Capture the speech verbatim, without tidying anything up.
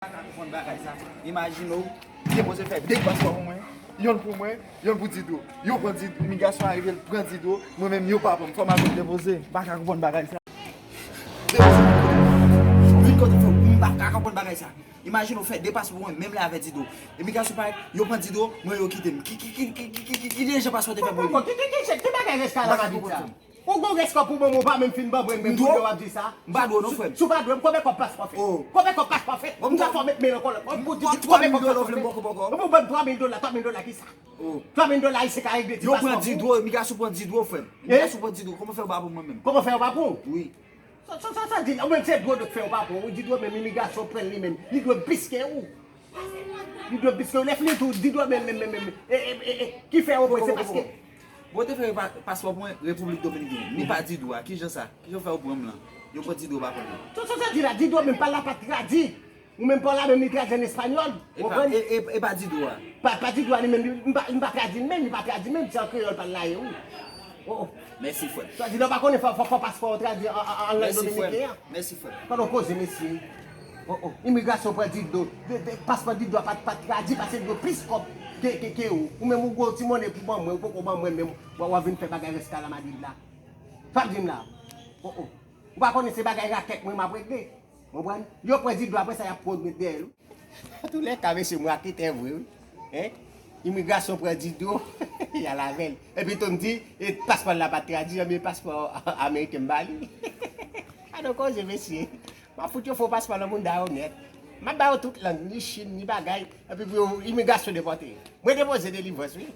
Pa ka konprann bagay sa. Imajine w, depoze fè de paspò pou mwen. Yonn pou mwen, yonn pou Didro. Yo pran Didro, imigrasyon an rive, l pran Didro. Mwen menm, yo pa pran m. Fò m al depoze. M pa ka konprann bagay sa. Depoze vin kote m. Vin kote m, frè m. M pa ka konprann bagay sa. Imajine w fè de paspò pou mwen, menm lè avè Didro. Imigrasyon parèt, yo pran Didro, mwen yo kite m. Ki, ki, ki, ki, ki, ki, ki, ki deja paspò te fè pou li? Ki, ki, ki, ki, ki bagay reska la Madrid sa? Ou gon reska pou mwen, ou pa menm fin ban mwen, menm pou yo ap di sa. M pa dwe w non, frè m. Si w pa dwe m, konbyen kòb paspò fè? Oh. Konbyen kòb paspò fè? M ta fè w met men nan kòlòt. Konbyen kòb paspò fè? Ou ban m twa mil dola, twa mil dola ki sa? Oh. Twa mil dola ayisyen ka regle ti paspò pou ou. Yo pran Didro, imigrasyon pran Didro, frè m. Imigrasyon pran Didro, kòman fè yo pa pran mwen menm? Kòman fè yo pa pran w? Wi. Sa, sa, sa, sa di, ou menm se Didro k fè yo pa pran w. Didro menm, imigrasyon pran li menm. Li dwe plis ke ou. Li dwe plis ke ou. Lè fini tou, Didro menm, menm, menm, menm. E, e, e, e, ki fè yo pran, se paske. Bon, te fè pa-, paspò pou mwen, Repiblik Dominikèn. Li pa Didro a. Kijan sa? Kijan fè yo pran m lan? Yo pran Didro pa pran mwen. Sa, sa, sa di la, Didro menm pa la pa tradi. Ou menm pa w la menm li tradi an espanyòl. Ou konprann? E pa, e, e, e pa Didro a. Pa, pa Didro a li menm, li, m pa, m pa tradi l menm, li pa tradi l menm, se an kreyòl pa l la ye, wi. Oh, oh. Mèsi, frè m. Sa di lè w pa konnen fò, fò, fò paspò w tradi an, an, an lang dominiken an. Mèsi, frè m. Pandan w koze, mesye. Oh, oh. Imigrasyon pran Didro. De, de, paspò Didro a pa, pa tradi, pase Didro plis kòb ke, ke, ke ou. Ou menm ou gon ti monnen pou ban mwen, ou poko ban mwen menm. W a, w a vin fè bagay reska la Madrid la. Sa w ap di m la? Oh, oh. Ou pa konnen se bagay rakèt mwen m ap regle. Konprann? Yo pran Didro, apre sa y ap pran dèyè l. Antoulèka, mesye, m raketè vre, wi. Hein? Imigrasyon pran Didro, y al avè l. Epi tou m di, e paspò l la pa t tradi, ebyen paspò ameriken m ba li. Gade yon koze, mesye. M ap fout yon fo paspò nan moun da yo nèt. M ap ba yo tout lang, ni Chin, ni bagay. Epi pou yo, imigrasyon depòte. Mwen depoze delivrans, wi.